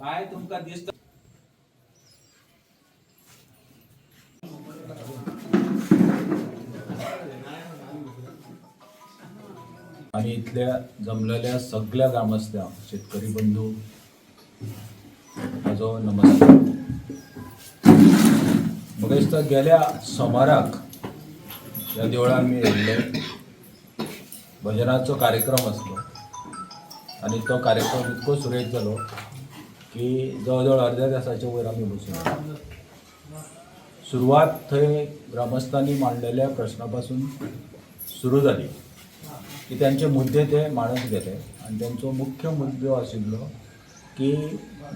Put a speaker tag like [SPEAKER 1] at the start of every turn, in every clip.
[SPEAKER 1] काय तुमकां दिसता? आणि इथल्या जमलेल्या सगळ्या ग्रामस्थांक, शेतकरी बंधू, म्हजो नमस्कार. म्हाका दिसता गेल्या सोमाराक ह्या देवळान मी येयल्ले. भजनाचो कार्यक्रम आसलो आनी तो कार्यक्रम इतको सुरेख जालो की जवळ जवळ अर्द्या तासाच्या वयर आमी बसून. सुरवात थंय ग्रामस्थांनी मांडलेल्या प्रश्ना पासून सुरू जाली की त्यांचे मुद्दे ते मांडत गेले आनी तेंचो मुख्य मुद्दो आशिल्लो की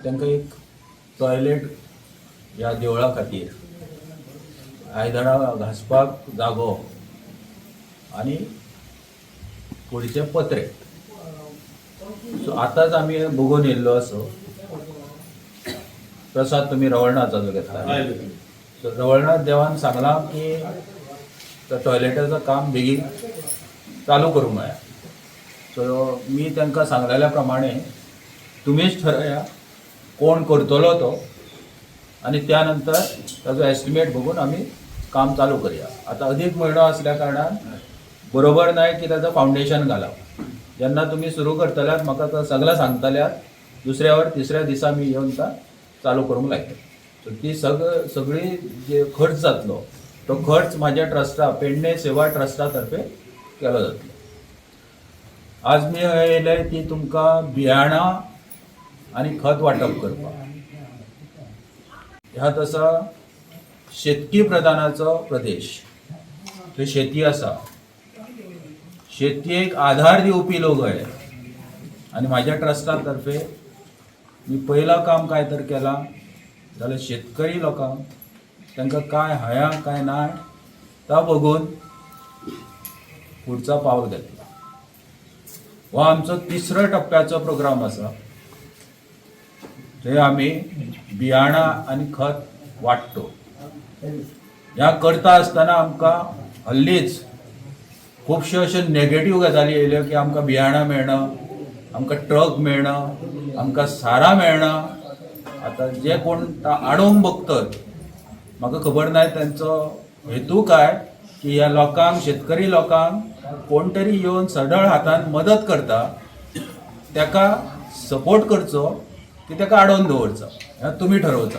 [SPEAKER 1] तांकां एक टॉयलेट ह्या देवळा खातीर, आयदनां घांसपाक जागो आनी कुडीचे पत्रे. सो आतांच आमी बघून येयल्लो असो प्रसाद तुमी रवळनाथाचो घेतला. सो रवळनाथ देवान सांगलां की तो टॉयलेटाचो काम बेगीन चालू करूंक जाय. सो मी तांकां सांगलेल्या प्रमाणे तुमीच ठरया कोण करतलो तो आनी त्या नंतर ताजो एस्टिमेट बघून आमी काम चालू करया. आतां अदीक म्हयनो आसल्या कारणान बरोबर नाय की ताजो फावंडेशन घालप. जेन्ना तुमी सुरू करतल्यात, म्हाका तो सगळें सांगतल्यात, दुसऱ्या वर तिसऱ्या दिसा मी येवन ता चालू करूंक लायतले. सो ती सगळी जे खर्च जातलो तो खर्च म्हाज्या ट्रस्टा, पेडणे सेवा ट्रस्टा तर्फे केलो जातलो. आज मी हय येयले ती तुमकां बियाणां आनी खत वांटप करपाक. ह्या तसा शेतकी प्रधानाचो प्रदेश. थंय शेती आसा, शेतयेक आधार दिवपी लोक हय. आनी म्हाज्या ट्रस्टा तर्फे मी पयला काम काय तर केलां जाल्यार शेतकरी लोकांक तांकां काय हया काय नाय ता बघून पुढचा पावल घेतला. हो आमचो तिसरो टप्प्याचो प्रोग्राम आसा. थंय आमी बियाणां आनी खत वांट्टो. ह्या करता आसतना आमकां हल्लीच खुबश्यो अश्यो नेगेटीव गजाली येयल्यो की आमकां बियाणां मेळना, आमकां ट्रक मेळना, आमकां सारां मेळना. आतां जे कोण आडोवंक बघतात, म्हाका खबर ना तेंचो हेतू काय, की ह्या लोकांक, शेतकरी लोकांक कोण तरी येवन सडळ हातान मदत करता ताका सपोर्ट करचो की ताका आडोवन दवरचो, हें तुमी ठरोवचो.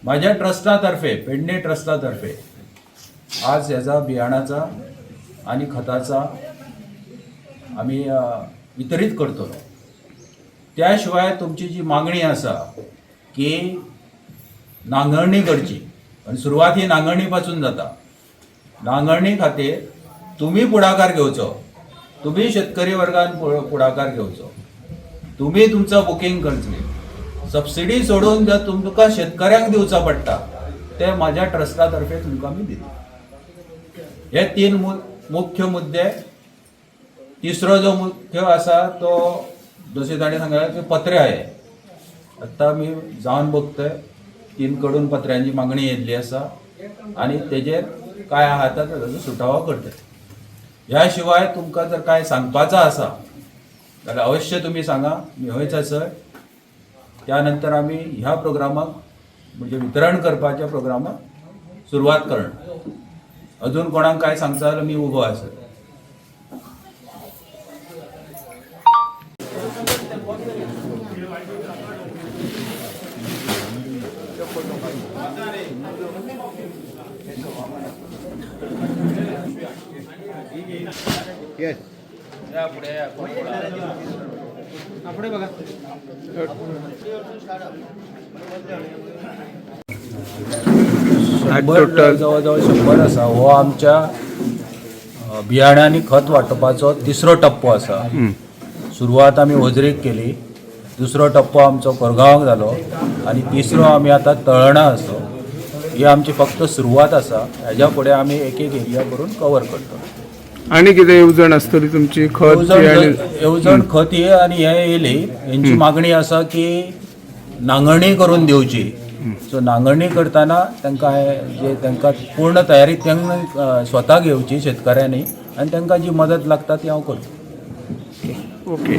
[SPEAKER 1] माझ्या ट्रस्टा तर्फे, पेडणे ट्रस्टा तर्फे आज ह्याचा बियाणाचा आणि खताचा आमी वितरीत करतलो. त्या शिवाय तुमची जी मागणी आसा की नांगरणी करची आनी सुरवात ही नांगरणी पासून जाता, नांगरणी खातीर तुमी पुढाकार घेवचो, तुमी शेतकरी वर्गान पुढाकार घेवचो, तुमी तुमचो बुकींग करचें. सबसिडी सोडून जर तुमकां शेतकऱ्यांक दिवचो पडटा ते म्हाज्या ट्रस्टा तर्फे तुमकां आमी दिता. हे तीन मुख्य मुद्दे. तिसरो जो मुख्य आसा तो जशें ताणें सांगलें की पत्रे आहे. आतां आमी जावन बघतय, तीन कडून पत्र्यांची मागणी येयल्ली आसा आनी तेजेर काय आहा ताजो सुटावो करतले. ह्या शिवाय तुमकां जर काय सांगपाचो आसा जाल्यार अवश्य तुमी सांगा, मी हयच आसय. त्या नंतर आमी ह्या प्रोग्रामाक, म्हणजे वितरण करपाच्या प्रोग्रामाक सुरवात करणार. अजून कोणाक काय सांगता जाल्यार मी उबो आसा. या पुढे, या.
[SPEAKER 2] पुढे बघा.
[SPEAKER 1] 100, जवळ जवळ 100 आसा. हो आमच्या बियाण्यांनी खत वांटपाचो तिसरो टप्पो आसा. सुरवात आमी वजरीक केली, दुसरो टप्पो आमचो कोरगांवाक जालो आनी तिसरो आमी आतां तळणा आसा. ही आमची फक्त सुरवात आसा. हेज्या फुडें आमी एक एक एरिया करून कवर करतले.
[SPEAKER 3] आणि कितें येवजण आसतली तुमची खत
[SPEAKER 1] येवजण
[SPEAKER 3] आणि
[SPEAKER 1] येवजण खत ही आनी हे येयली. हेंची मागणी आसा की नांगरणी करून दिवची. सो नांगरणी करतना तांकां जे तांकां पूर्ण तयारी तांकां स्वता घेवची शेतकऱ्यांनी आनी तांकां जी मदत लागता ती हांव करता.
[SPEAKER 3] ओके.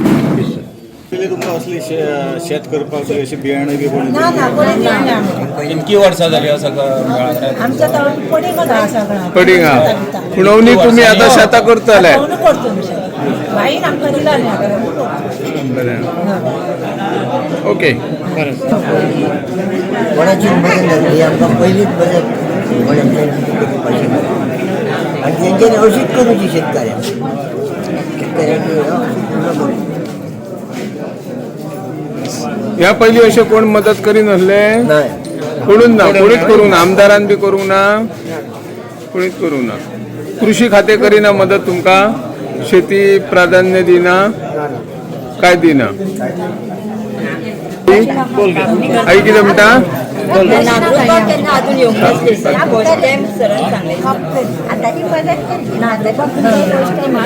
[SPEAKER 2] पयलीं तुमकां असली शेत करपाक अशी बियाणां बी कोणी
[SPEAKER 4] ना ना, कोणी दिवंक ना आमकां.
[SPEAKER 1] इतकी वर्सां जाली हो सगळं मेळाक.
[SPEAKER 4] आमच्या तळून पडींग आहा सगळं.
[SPEAKER 3] पडींग आहा. पुणवणी तुमी आतां शेतां करतले.
[SPEAKER 4] पुणवणी करतो आमी शेतां. बाईन आमकां दिला न्ही आतां करतो.
[SPEAKER 3] बरें, ओके.
[SPEAKER 5] कोणाची मदत जाली आमकां पयलीच मदत कोणाची करपाची आनी तेंच्यांनी अशीच करूची शेतकऱ्यांक, शेतकऱ्यांनी अशी करूची.
[SPEAKER 3] ह्या पयलीं अशें कोण मदत करिनासले?
[SPEAKER 5] नाय.
[SPEAKER 3] कोणूच ना, कोणीच करूंक ना. आमदारान बी करूंक ना, कोणीच करूंक ना. कृषी खातें करिना मदत तुमकां? शेती प्राधान्य दिना, काय दिना? आई कितें म्हणटा?
[SPEAKER 6] नागरूपाक केन्ना अजून येवंक नासली. फर्स्ट टायम सरान सांगलें.
[SPEAKER 7] आता ती मदत केली.
[SPEAKER 6] नागरूपाक फर्स्ट टायम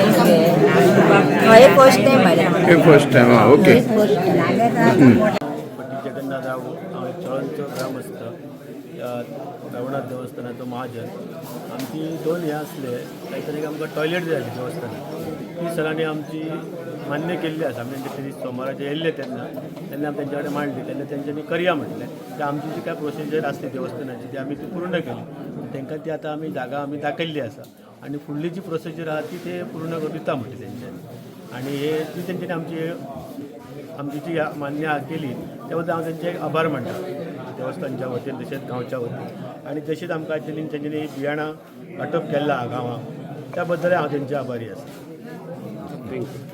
[SPEAKER 6] हे, फर्स्ट टायम मरे.
[SPEAKER 3] हे फर्स्ट टायम. आं, ओके.
[SPEAKER 8] पटी जगन्नाथ राव, हांव एक चोळणचो ग्रामस्थ, ह्या रवणाथ देवस्थानाचो महाजन. आमची दोन हें आसले, कांय एक आमकां टॉयलेट जाय आसली देवस्थानात. ती सरांनी आमची मान्य केल्ली आसा. आमी तेंचे तरी सोमाराचे येयल्ले तेन्ना, तेन्ना आमी तेंच्या कडेन मांडली तेन्ना तेंच्यांनी करया म्हटलें. ते आमची जी काय प्रोसिजर आसली देवस्थानाची ती आमी ती पूर्ण केली. तांकां ती आतां आमी जागा आमी दाखयल्ली आसा आनी फुडली जी प्रोसिजर आहा ती ते पूर्ण करून दिता म्हटलें तेंच्यांनी. आनी हे ती तेंच्यांनी आमची आमची जी मान्य केली त्या बद्दल हांव तेंचे आभार मानता देवस्थानच्या वतीन तशेंच गांवच्या वतीन. आनी तशेंच आमकां तेंच्यांनी बियाणां वांटप केल्लां गांवांक, त्या बद्दल हांव तेंचे आभारी आसा.
[SPEAKER 3] Thank you.